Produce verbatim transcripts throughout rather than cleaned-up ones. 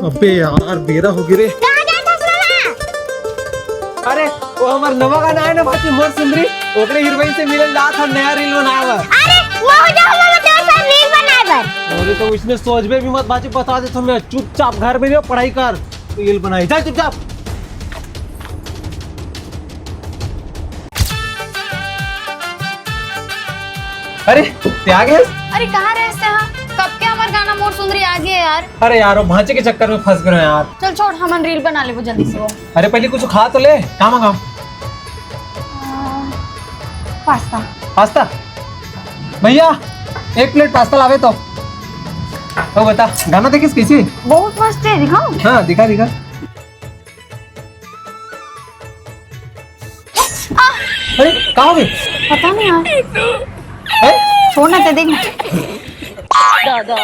अबे यार, बेरा हो गे रे। कहाँ जात हस मामा? अरे, वो हमर नवा गाना आय ना भांचे, मोर सुंदरी, ओकरे हीरोइन से मिले जात हन, नया रील बनाए बर। अरे, महूं जाहूं मामा तोर साथ रील बनाए बर। अरे, त ओइसने सोचबे भी मत भांचे, बता देथंव मैं, चुपचाप घर में रह, पढ़ाई कर, रील बनाही, जा चुपचाप। अरे, तैं आ गे हस? अरे, कहाँ रहेस तैं हा? कब के हमर गाना मोर सुंदरी आ गे यार। अरे यार, वो भांचे के चक्कर में फंस गे यार। चल छोड़, हमन रील बना लेबो जल्दी से वो। अरे, पहली कुछ खा तो ले, का मंगावंव? पास्ता। पास्ता? भैया, एक प्लेट पास्ता लावे तो। ओ बता, गाना देखेस कइसे? बहुत मस्त हे, दिखाऊं? हाँ, दिखा, दिखा। अरे, का हो गे? पता नहीं यार। अरे? छोड़ ना, तैं देख ना। दादा।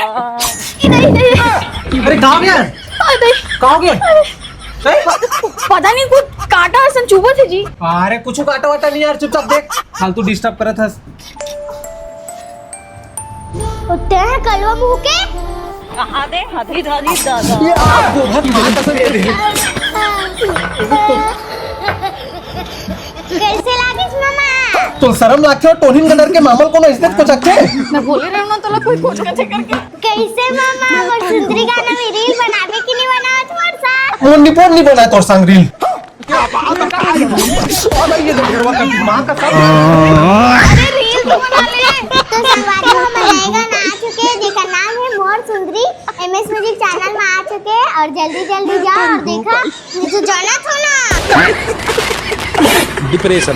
अरे, का हो गे? अरे। का हो गे? अरे? पता नहीं, कुछ काटा असन चुभत हे जी। अरे, कुछ काटा वाटा नहीं यार, चुपचाप देख, फालतू disturb करत हस। ओ तैं कलवा मुंह के। कहाँ दे हथी धरी दादा। ये आप दो हाथ मार कसम दे दे। कइसे लागिस मामा? तोला सरम लागथे, टोनिन कदर के मामा ल कोनो अइसने कोचकथे? मैं बोले रहेंव ना तोला कोई कोचकथे करके। कइसे मामा, मोर सुंदरी गाना में रील बनाबे कि नहीं बनावत मोर साथ? मोर निपोर नहीं बनाए तोर संग रील। अरे रील तो बना ले। तो संगवारी हो, हमर नया गाना आ चुके हे, जेकर नाम हे मोर सुंदरी, एमएस म्यूजिक चैनल में आ चुके हे, और जल्दी जल्दी जाओ और देखा, नहीं तो जाना थो ना। डिप्रेशन।